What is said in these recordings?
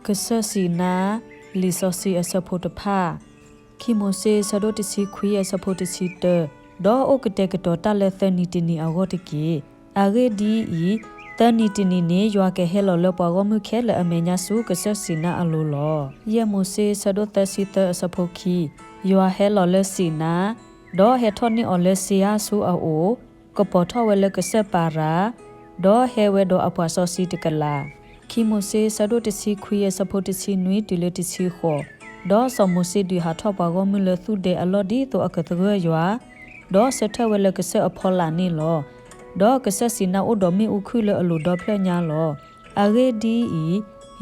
ကစၢၢ်စံးနါ လံာ်စီဆှံအဆၢဖိတဖၣ်, ခံမိၤၡ့ ဆၢဒိၣ်တဆံခွံ အဆၢဖိတဆံတၢ, ဒီးအိၣ်ကတဲာ်ကတီၤတၢ်လၢသၢနံၤတနံၤအဂီၢ်တက့ၢ်. အဂ့ၢ်ဒ်အံၤ, သၢနံၤတနံၤန့ၣ် ယွၤကဟဲလီၤလၢပှၤဂီၢ်မုၢ်ခဲလၢာ်အမဲာ်ညါဆူကစၢၢ်စံးနါအလိၤလီၤ. ယဲၢ်မိၤၡ့ ဆၢဒိၣ်သၢဆံသၢ အဆၢဖိခံ, ယွၤဟဲလီၤလၢစံးနါ, ဒီးဟဲထီၣ်န့ၢ်အီၤလၢစ့အါဆူအအိၣ်, ကပီၤထီၣ်ဝဲလၢကစၢၢ်ပၤရၤ, ဒီးဟဲဝဲဒီးအပှၤစီဆှံတကလး. ခံမိၤၡ့ ဆၢဒိၣ်တဆံခွံ အဆၢဖိတဆံနွံတုၤလၢတဆံဃိး, ဒီးစီၤမိၤၡ့ဒုးဟးထီၣ်ပှၤဂီၢ်မုၢ်လၢသူၣ်ဒဲအလီၢ်ဒ်သိးအကသဂၢၢ်ယွၤ, ဒီးဆၢထၢၣ်ဝဲလၢကစၢၢ်အဖီလာ်န့ၣ်လီၤ. ဒီးကစၢၢ်စံးနါအိၣ်ဒီးမ့ၣ်အူခုၣ်လၢအလိၤဒီဖျၢၣ်ညါလီၤ. အဂ့ၢ်ဒ်အံၤ,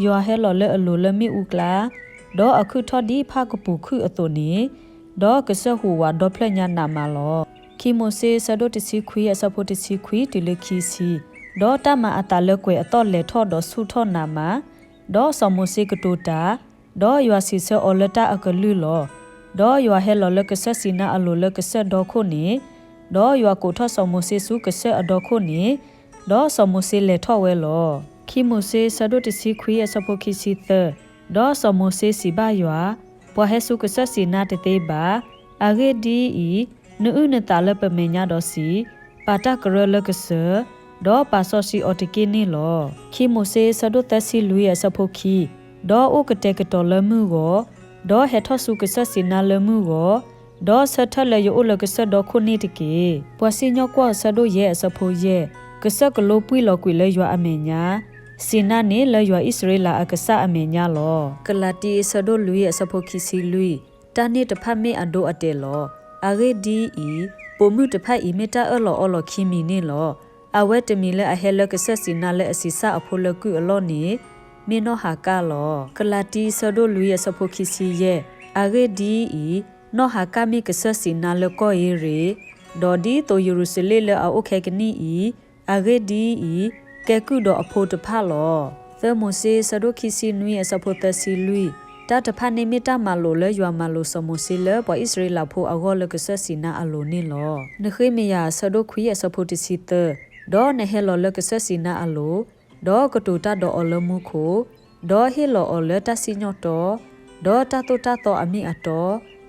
ယွၤဟဲလီၤလၢအလိၤလၢမ့ၣ်အူကျါ, ဒီးအခုၣ်ထီၣ်ဒ်ဖၣ်ကပူၤခုၣ်အသိးန့ၣ်, ဒီးကစၢၢ်ဟူးဝးဒီဖျၢၣ်ညါနးမးလီၤ. ခံမိၤၡ့ ဆၢဒိၣ်တဆံခွံ အဆၢဖိတဆံခွံတုၤလၢခံဆံ, ဒီးတၢ်မၤအသးလၢကွဲၤအသီၣ်လဲၤထီၣ်ဒီးဆူၣ်ထီၣ်နးမး, ဒီးစီၤမိၤၡ့ကတိၤတၢ်, ဒီးယွၤစံးဆၢအီၤလၢတၢ်အကလုၢ်လီၤ. ဒီးယွၤဟဲလီၤလၢကစၢၢ်စံးနါအလိၤလၢကစၢၢ်ဒီခိၣ်န့ၣ်, ဒီးယွၤကိးထီၣ်စီၤမိၤၡ့ဆူကစၢၢ်အဒီခိၣ်န့ၣ်, ဒီးစီၤမိၤၡ့လဲၤထီၣ်ဝဲလီၤ. ခံမိၤၡ့ ဆၢဒိၣ်တဆံခွံ အဆၢဖိခံဆံသၢ, ဒီးစီၤမိၤၡ့စံးဘၣ်ယွၤ, ပှၤဟဲဆူကစၢၢ်စံးနါတသ့ဘၣ်. အဂ့ၢ်ဒ်အံၤ, နအုၣ်နသးလၢပမဲာ်ညါဒီးစံး, ပာ်တၢ်ကရၢလၢကစၢၢ်, ဒီးပာ်စီဆှံအီၤတက့ၢ်န့ၣ်လီၤ. ခံမိၤၡ့ ဆၢဒိၣ်သၢဆံလွံၢ် အဆၢဖိခံ, ဒီးအိၣ်ကတဲာ်ကတီၤလၢမုၢ်ဂီၤ, ဒီးဟဲထီၣ်ဆူကစၢၢ်စံးနါလၢမုၢ်ဂီၤ, ဒီးဆၢထၢၣ်လၢယအိၣ်လၢကစၢၢ်ဒီခိၣ်န့ၣ်တက့ၢ်. ပှၤစံၣ်ညီၣ်ကွီၢ် ဆၢဒိၣ်ယဲၢ် အဆၢဖိယဲၢ်, ကစၢၢ်ကလိပှံၢ်လီၤကွံာ်လၢယွၤအမဲာ်ညါ, စံးနါန့ၣ်လၢယွၤအံၣ်စရ့လးအကစၢ်အမဲာ်ညါလီၤ. ကလၤတံ ဆၢဒိၣ်လွံၢ် အဆၢဖိခံဆံလွံၢ်, တၢ်န့ၣ်တဖၣ်မ့ၢ်အဒိအတဲာ်လီၤ. အဂ့ၢ်ဒ်အံၤ, ပိာ်မုၣ်တဖၣ်အံၤမ့ၢ်တၢ်အၢၣ်လီၤအီလီၤခံမံၤန့ၣ်လီၤ. အဝဲတမံၤလၢအဟဲလၢကစၢၢ်စံးနါလၢအဆံးစၢ်အဖိလၢကုၢ်အလီၢ်န့ၣ်, မ့ၢ်နီၢ်ဟၤကၢ်လီၤ. ကလၤတံ ဆၢဒိၣ်လွံၢ် အဆၢဖိခံဆံယဲၢ်, အဂ့ၢ်ဒ်အံၤ, နီၢ်ဟၤကၢ်မ့ၢ်ကစၢၢ်စံးနါလၢကီၢ်ဧ့ရ့း, ဒီးဒ်သိးယရူၤၡလ့ၣ်လၢအအိၣ်ခဲကနံၣ်အံၤ, အဂ့ၢ်ဒ်အံၤ, ကဲကုၢ်ဒီးအဖိတဖၣ်လီၤ. သၢမိၤၡ့ ဆၢဒိၣ်ခံဆံနွံ အဆၢဖိသၢဆံလွံၢ်, တၢ်တဖၣ်န့ၣ်မ့ၢ်တၢ်မၤလိာ်လၢယွၤမၤလိာ်စီၤမိၤၡ့လၢပှၤအံၣ်စရ့လးဖိအဂီၢ်လၢကစၢၢ်စံးနါအလိၤန့ၣ်လီၤ. နဃ့မယၤ ဆၢဒိၣ်ခွံ အဆၢဖိတဆံသၢ, ဒီးနဟဲလီၤလၢကစၢၢ်စံးနါအလိၤ, ဒီးကတိၤတၢ်ဒီးအီၤလၢမူခိၣ်, ဒီးဟ့ၣ်လီၤအီၤလၢတၢ်စံၣ်ညီၣ်တီ, ဒီးတၢ်သိၣ်တၢ်သီအမ့ၢ်အတီ,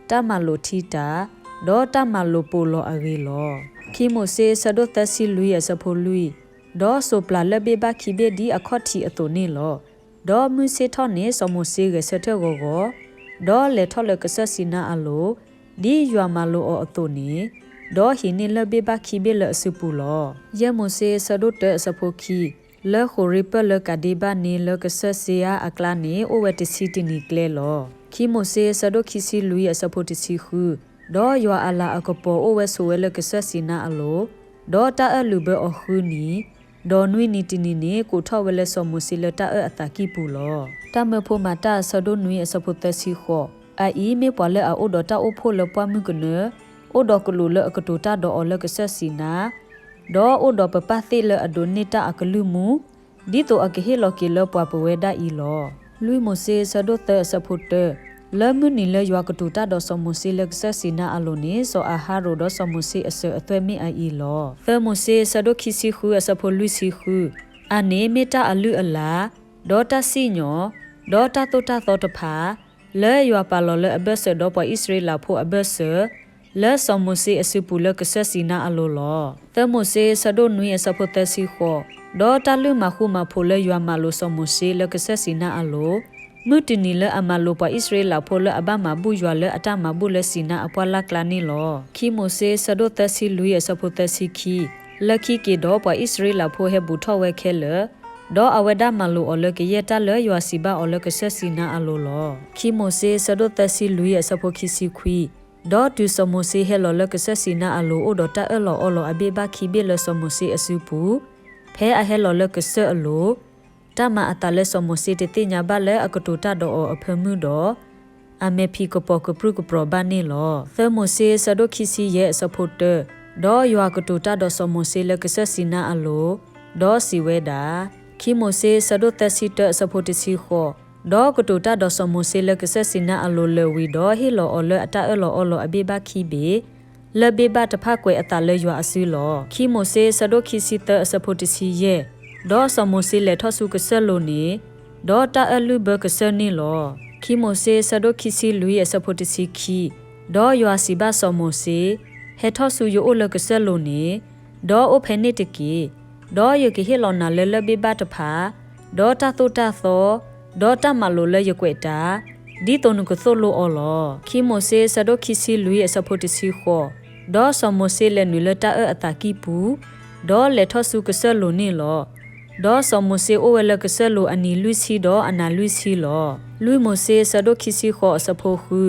တၢ်မၤလိာ်ထံတၢ်, ဒီးတၢ်မၤလိာ်ပိာ်လီၤအဂ့ၤလီၤ. ခံမိၤၡ့ ဆၢဒိၣ်သၢဆံလွံၢ် အဆၢဖိလွံၢ်, ဒီးစိးပျၤလၢၢ်ဘ့ၣ်ဘၣ်ခံဘ့ၣ်ဒ်အခီၣ်ထံးအသိးန့ၣ်လီၤ. ဒီးမုၢ်ဆ့ၣ်ထီၣ်န့ၣ် စီၤမိၤၡ့ဂဲၤဆၢထၢၣ်ဂီၤဂီၤ, ဒီးလဲၤထီၣ်လၢကစၢၢ်စံးနါအလိၤ, ဒ်ယွၤမၤလိာ်အီၤအသိးန့ၣ်, ဒီးဟံးန့ၢ်လၢၢ်ဘ့ၣ်ဘၣ်ခံဘ့ၣ်လၢအစုပူၤလီၤ. ယဲၢ်မိၤၡ့ ဆၢဒိၣ်တၢ အဆၢဖိခံ, လၢဃိၤရ့ပၢၢ်လၢကၤဒ့ဘၣ်န့ၣ် လၢကစၢၢ်စ့အါအကျါန့ၣ် အိၣ်ဝဲတဆံတနံၤကျဲလီၤ. ခံမိၤၡ့ ဆၢဒိၣ်ခံဆံလွံၢ် အဆၢဖိတဆံဃု, ဒီးယွၤအလၤအကပီၤအိၣ်ဝဲဆိးဝဲလၢကစၢၢ်စံးနါအလိၤ, ဒီးတၢ်အၢၣ်လုးဘၢအီၤဃုနံၤ, ဒီးနွံနံၤတနံၤန့ၣ် ကိးထီၣ်ဝဲလၢစီၤမိၤၡ့လၢတၢ်အၢၣ်အသးကံၢ်ပူၤလီၤ. တၢ်မၢဖိမၤတၢ် အဆၢဒိၣ်နွံ အဆၢဖိသၢဆံဃိး, အအံၤမ့ၢ်ပှၤလၢအအိၣ်ဒီးတၢ်အိၣ်ဖှိၣ်လၢပှၢ်မုၢ်ကနၢ, အိၣ်ဒီးကလူးလၢအကတိၤတၢ်ဒီးအီၤလၢကစၢၢ်စံးနါ, ဒီးအိၣ်ဒီးပပၢ်သ့ၣ်လၢအဒိးန့ၢ်တၢ်အကလုၢ်မူ, ဒ်သိးအကဟ့ၣ်လီၤက့ၤလၢပှၤပဝဲဒၣ်အံၤလီၤ. လွံၢ်မိၤၡ့ ဆၢဒိၣ်သၢ အဆၢဖိတၢ, လၢမုၢ်နံၤလၢယွၤကတိၤတၢ်ဒီးစီၤမိၤၡ့လၢကစၢၢ်စံးနါအလိၤန့ၣ် စီၤအၤဟရိၣ်ဒီးစီၤမိၤၡ့အစၢၤအသွဲၣ်မ့ၢ်အအံၤလီၤ. သၢမိၤၡ့ ဆၢဒိၣ်ခံဆံဃု အဆၢဖိလွံၢ်ဆံဃု, အန့ၣ်မ့ၢ်တၢ်အလုၢ်အလၢ်, ဒီးတၢ်စံၣ်ညီၣ်, ဒီးတၢ်သိၣ်တၢ်သီတဖၣ်, လၢယွၤပာ်လီၤလၢအဘၢၣ်စၢၤဒီးပှၤအံၣ်စရ့လးဖိအဘၢၣ်စၢၤ, လၢစီၤမိၤၡ့အစုပူၤလၢကစၢၢ်စံးနါအလိၤလီၤ. သၢမိၤၡ့ ဆၢဒိၣ်နွံ အဆၢဖိသၢဆံဃိး, ဒီးတၢ်လုၢ်မၤဃူမၤဖိးလၢယွၤမၤလိာ်စီၤမိၤၡ့လၢကစၢၢ်စံးနါအလိၤ, မုၢ်တနံၤလၢအမၤလိာ်ပှၤအံၣ်စရ့လးဖိလၢအဘၣ်မၤဘူၣ်ယွၤလၢအတၢ်မၤဘူၣ်လၢစံးနါအပှၢ်လၢ်ကျါန့ၣ်လီၤ. ခံမိၤၡ့ ဆၢဒိၣ်သၢဆံလွံၢ် အဆၢဖိသၢဆံခံ, လၢခံက့ၤဒီးပှၤအံၣ်စရ့လးဖိဟဲဘူးထီၣ်ဝဲခဲလၢာ်, ဒီးအဝဲဒၣ်မၤလိာ်အီၤလၢကယဲၢ်တၢ်လၢယွၤစံးဘၣ်အီၤလၢကစၢၢ်စံးနါအလိၤလီၤ. ခံမိၤၡ့ ဆၢဒိၣ်သၢဆံလွံၢ် အဆၢဖိခံဆံခွံ, ဒီးတုၤစီၤမိၤၡ့ဟဲလီၤလၢကစၢၢ်စံးနါအလိၤအိၣ်ဒီးတၢ်အၢၣ်လီၤအီလီၤအဘ့ၣ်ဘၣ်ခံဘ့ၣ်လၢစီၤမိၤၡ့အစုပူၤ, ဖဲအဟဲလီၤလၢကစၢၢ်အလိၤ, တၢ်မၤအသးလၢစီၤမိၤၡ့တသ့ၣ်ညါဘၣ်လၢအကတိၤတၢ်ဒီးအီၤအဖၢမုၢ်ဒီး, အမဲာ်ဖံးကပီၤကပြုၢ်ကပြီၤဘၣ်န့ၣ်လီၤ. သၢမိၤၡ့ ဆၢဒိၣ်ခံဆံယဲၢ် အဆၢဖိတၢ, ဒီးယွၤကတိၤတၢ်ဒီးစီၤမိၤၡ့လၢကစၢၢ်စံးနါအလိၤ, ဒီးစံးဝဲဒၣ်, ခံမိၤၡ့ ဆၢဒိၣ်သၢဆံတၢ အဆၢဖိတဆံဃိး, ဒီးကတိၤတၢ်ဒီးစီၤမိၤၡ့လၢကစၢၢ်စံးနါအလိၤလၢာ်ဝံၤဒီး ဟ့ၣ်လီၤအီၤလၢအတၢ်အၢၣ်လီၤအီလီၤအဘ့ၣ်ဘၣ်ခံဘ့ၣ်, လၢၢ်ဘ့ၣ်ဘၣ်တဖၣ်ကွဲးအသးလၢယွၤအစုလီၤ. ခံမိၤၡ့ ဆၢဒိၣ်ခံဆံသၢ အဆၢဖိတဆံယဲၢ်, ဒီးစီၤမိၤၡ့လဲၤထီၣ်ဆူကစၢၢ်လိၤန့ၣ်, ဒီးတၢ်အၢၣ်လုၢ်ဘၢကစၢၢ်န့ၣ်လီၤ. ခံမိၤၡ့ အဆၢဒိၣ်ခံဆံလွံၢ် အဆၢဖိတဆံခံ, ဒီးယွၤစံးဘၣ်စီၤမိၤၡ့, ဟဲထီၣ်ဆူယအိၣ်လၢကစၢၢ်လိၤန့ၣ်, ဒီးအိၣ်ဖဲန့ၣ်တက့ၢ်. ဒီးယကဟ့ၣ်လီၤနၤလၢလၢၢ်ဘ့ၣ်ဘၣ်တဖၣ်, ဒီးတၢ်သိၣ်တၢ်သီ, ဒီးတၢ်မၤလိာ်လၢယကွဲးတၢ်, ဒ်သိးနကသိၣ်လိအီၤလီၤ. ခံမိၤၡ့ အဆၢဒိၣ်ခံဆံလွံၢ် အဆၢဖိတဆံဃိး, ဒီးစီၤမိၤၡ့လဲၤနုာ်လၢတၢ်အၢၣ်အသးကံၢ်ပူၤ, ဒီးလဲၤထီၣ်ဆူကစၢၢ်လိၤန့ၣ်လီၤ. ဒီးစီၤမိၤၡ့အိၣ်ဝဲလၢကစၢၢ်လိၤအနံၤလွံၢ်ဆံဒီးအနၤလွံၢ်ဆံလီၤ. လွံၢ်မိၤၡ့ အဆၢဒိၣ်ခံဆံဃိး အဆၢဖိဃု,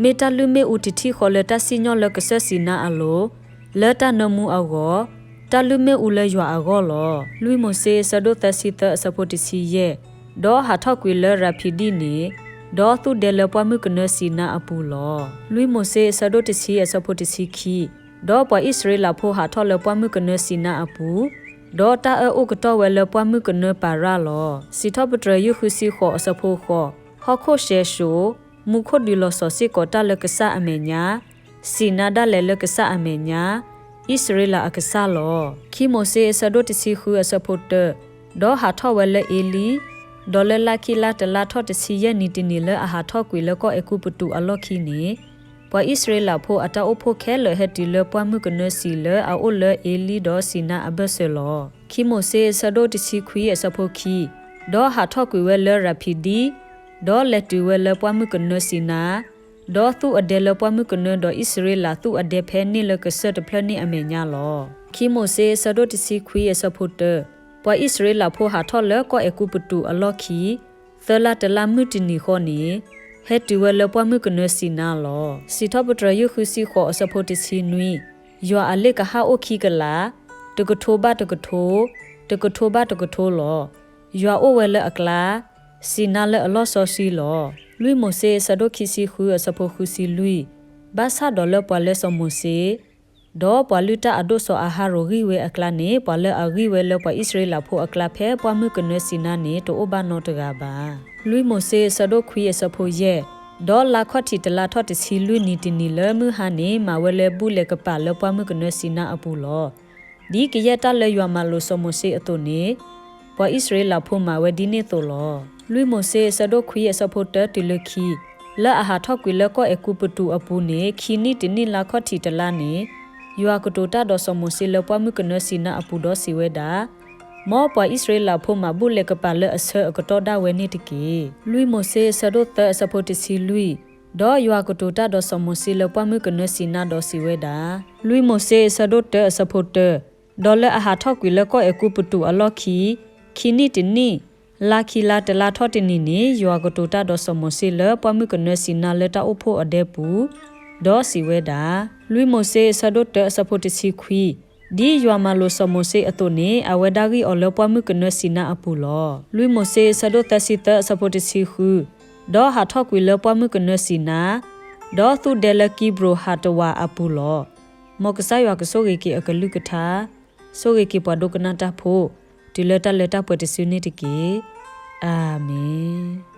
မ့ၢ်တၢ်လုၢ်မ့ၣ်အူတထံၣ်ဃီလၢတၢ်စံၣ်ညီၣ်လၢကစၢၢ်စံၤနါအလိၤ, လၢတၢ်နၢမူအဂီၢ်, တၢ်လုၢ်မ့ၣ်အူလၢယွၤအဂီၢ်လီၤ. လွံၢ်မိၤၡ့ အဆၢဒိၣ်သၢဆံသၢ အဆၢဖိတဆံယဲၢ်, ဒီးဟးထီၣ်ကွံာ်လၢရၤဖံဒံၣ်န့ၣ်, ဒီးသူၣ်ဒဲလၢပှၢ်မုၢ်ကနၢစံၤနါအပူၤလီၤ. လွံၢ်မိၤၡ့ အဆၢဒိၣ်တဆံ အဆၢဖိတဆံခံ, ဒီးပှၤအံၣ်စရ့လးဖိဟးထီၣ်လၢပှၢ်မုၢ်ကနၢစံၤနါအပူၤ, ဒီးတၢ်အၢၣ်အိၣ်ကတီၢ်ဝဲလၢပှၢ်မုၢ်ကနၢပၤရၣ်လီၤ. စံးထီၣ်ပတြၢၤ ယုၢ်ဃုဆံဃိး အဆၢဖိဃိး, ဟီၣ်ခိၣ်ရှဲၡိး, မူခိၣ်ဒုးလီၤစီၤစ့ၢ်ကီးတၢ်လၢကစၢ်အမဲာ်ညါ, စံၤနါဒၣ်လဲာ်လၢကစၢ်အမဲာ်ညါ, အံၣ်စရ့လးအကစၢ်လီၤ. ခံမိၤၡ့ အဆၢဒိၣ်တဆံဃု အဆၢဖိတၢ, ဒီးဟးထီၣ်ဝဲလၢအ့လံ, ဒီးလၢလါခံလါတလါထီၣ်တဆံယဲၢ်နံၤတနံၤလၢအဟးထီၣ်ကွံာ်လၢကီၢ်အဲၤကူပတူးအလီၢ်ခံန့ၣ်, ပှၤအံၣ်စရ့လးဖိအတၢ်အိၣ်ဖှိၣ်ခဲလၢာ်ဟဲတုၤလၢပှၢ်မုၢ်ကနၢစံၤလၢအအိၣ်လၢအ့လံဒီးစံၤနါအဘၢၣ်စၢၤလီၤ. ခံမိၤၡ့ အဆၢဒိၣ်တဆံခွံ အဆၢဖိခံ, ဒီးဟးထီၣ်ကွံာ်ဝဲလၢရၤဖံဒံၣ်, ဒီးလဲၤတုၤဝဲလၢပှၢ်မုၢ်ကနၢစံၤနါ, ဒီးသူၣ်အဒဲလၢပှၢ်မုၢ်ကနၢဒီးအံၣ်စရ့လးသူၣ်အဒဲဖဲန့ၣ်လၢကစၢၢ်တဖျၢၣ်န့ၣ်အမဲာ်ညါလီၤ. ခံမိၤၡ့ အဆၢဒိၣ်တဆံခွံ အဆၢဖိတၢ, ပှၤအံၣ်စရ့လးဖိဟးထီၣ်လၢကီၢ်အဲၤကူပတူးအလီၢ်ခံ သၢလါတလါမုၢ်တနံၤဃီန့ၣ်, ဟဲတုၤဝဲလၢပှၢ်မုၢ်ကနၢစံၤနါလီၤ. စံးထီၣ်ပတြၢၤ ယုၢ်ဃုဆံဃိး အဆၢဖိတဆံနွံ, ယွၤအလ့ၣ်ကဟၣ်အိၣ်ခံကလး, တကထိဘၣ်တကထိ, တကထိဘၣ်တကထိလီၤ. ယွၤအိၣ်ဝဲလၢအကျါ, စံၤနါလၢအလီၢ်စီဆှံလီၤ. လွံၢ်မိၤၡ့ အဆၢဒိၣ်ခံဆံဃု အဆၢဖိဃုဆံလွံၢ်, ဘၣ်ဆၣ်ဒီးလၢပှၤလၢစီၤမိၤၡ့ ဒီးပှၤလုၢ်တၢ်အဒိၣ်စီၤအၤဟရိၣ်ဂံၢ်ဝဲအကျါန့ၣ်, ပှၤလၢအဂံၢ်ဝဲလၢပှၤအံၣ်စရ့လးဖိအကျါဖဲပှၢ်မုၢ်ကနၢစံၤနါန့ၣ် တအိၣ်ဘၣ်နီတဂၤဘၣ်. လွံၢ်မိၤၡ့ အဆၢဒိၣ်ခွံ အဆၢဖိယဲၢ်, ဒီးလါခီၣ်ထံးတလါထီၣ်တဆံလွံၢ်နံၤတနံၤလၢမုၢ်ဟါန့ၣ် မၤဝဲလၢဘူၣ်လဲၤကပၤလၢပှၢ်မုၢ်ကနၢစံၤနါအပူၤလီၤ. ဒ်ကယဲၢ်တၢ်လၢယွၤမၤလိာ်စီၤမိၤၡ့အသိးန့ၣ်, ပှၤအံၣ်စရ့လးဖိမၤဝဲဒ်န့ၣ်သိးလီၤ. လွံၢ်မိၤၡ့ အဆၢဒိၣ်ခွံ အဆၢဖိတၢတုၤလၢခံ, လၢအဟးထီၣ်ကွံာ်လၢကီၢ်အဲၤကူပတူးအပူၤန့ၣ် ခံနံၣ်တနံၣ်လါခီၣ်ထံးတလါန့ၣ်, ယွၤကတိၤတၢ်ဒီးစီၤမိၤၡ့လၢပှၢ်မုၢ်ကနၢစံၤနါအပူၤဒီးစံးဝဲဒၣ်, မ်ပှၤအံၣ်စရ့လးဖိမၤဘူၣ်လဲၤကပၤလၢအဆၢအကတီၢ်ဒၣ်ဝဲန့ၣ်တက့ၢ်. လွံၢ်မိၤၡ့ အဆၢဒိၣ်သၢ အဆၢဖိတဆံလွံၢ်, ဒီးယွၤကတိၤတၢ်ဒီးစီၤမိၤၡ့လၢပှၢ်မုၢ်ကနၢစံၤနါဒီးစံးဝဲဒၣ်, လွံၢ်မိၤၡ့ အဆၢဒိၣ်တၢ အဆၢဖိတၢ, ဒီးလၢအဟးထီၣ်ကွံာ်လၢကီၢ်အဲၤကူပတူးအလီၢ်ခံ, ခံနံၣ်တနံၣ်, လါခံလါတလါထီၣ်တနံၤန့ၣ်, ယွၤကတိၤတၢ်ဒီးစီၤမိၤၡ့လၢပှၢ်မုၢ်ကနၢစံၤနါလၢတၢ်အိၣ်ဖှိၣ်အဒဲပူၤ, ဒီးစံးဝဲဒၣ်, လွံၢ်မိၤၡ့ အဆၢဒိၣ်တၢ အဆၢဖိတဆံခွံ, ဒ်ယွၤမၤလိာ်စီၤမိၤၡ့အသိးန့ၣ်, အဝဲဒၣ်ဂံၢ်အီၤလၢပှၢ်မုၢ်ကနၢစံၤနါအပူၤလီၤ. လွံၢ်မိၤၡ့ အဆၢဒိၣ်သၢဆံသၢ အဆၢဖိတဆံဃု, ဒီးဟးထီၣ်ကွံာ်လၢပှၢ်မုၢ်ကနၢစံၤနါ, ဒီးသူၣ်ဒဲလၢကံဘြိၤဟးတဝးအပူၤလီၤ. မ်ကစၢ်ယွၤကဆိၣ်ဂ့ၤက့ၤအကလုၢ်ကထါ, ဆိၣ်ဂ့ၤက့ၤပှၤဒိကနၣ်တၢ်ဖိ, တုၤလၢတၢ်လၢတၢ်ပှဲၤတစုန့ၣ်တက့ၢ်. အၤမ့ၣ်.